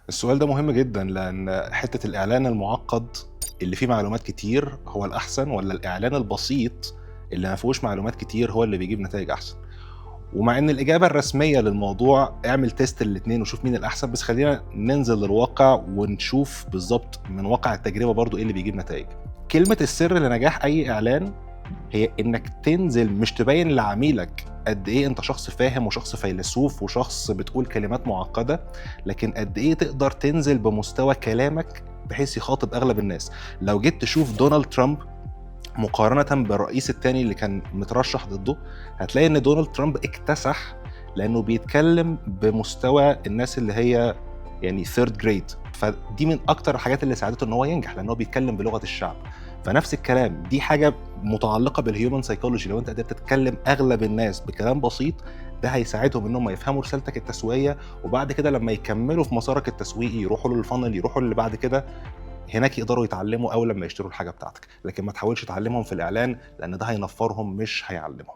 السؤال ده مهم جدا، لان حتة الاعلان المعقد اللي فيه معلومات كتير هو الاحسن، ولا الاعلان البسيط اللي ما فيهوش معلومات كتير هو اللي بيجيب نتائج احسن؟ ومع ان الاجابة الرسمية للموضوع اعمل test الاثنين وشوف مين الاحسن، بس خلينا ننزل للواقع ونشوف بالظبط من واقع التجربة برضو ايه اللي بيجيب نتائج. كلمة السر لنجاح اي اعلان هي انك تنزل مش تبين لعميلك قد ايه انت شخص فاهم وشخص فيلسوف وشخص بتقول كلمات معقده، لكن قد ايه تقدر تنزل بمستوى كلامك بحيث يخاطب اغلب الناس. لو جيت تشوف دونالد ترامب مقارنة بالرئيس الثاني اللي كان مترشح ضده، هتلاقي ان دونالد ترامب اكتسح لانه بيتكلم بمستوى الناس اللي هي يعني third grade. فدي من اكتر الحاجات اللي ساعدته ان هو ينجح، لان هو بيتكلم بلغه الشعب. فنفس الكلام، دي حاجة متعلقه بال human psychology، لو انت قدرت تتكلم اغلب الناس بكلام بسيط، ده هيساعدهم ان هم يفهموا رسالتك التسويقيه، وبعد كده لما يكملوا في مسارك التسويقي يروحوا لل funnel، يروحوا اللي بعد كده هناك يقدروا يتعلموا او لما يشتروا الحاجة بتاعتك. لكن ما تحاولش تعلمهم في الاعلان، لان ده هينفرهم مش هيعلمهم.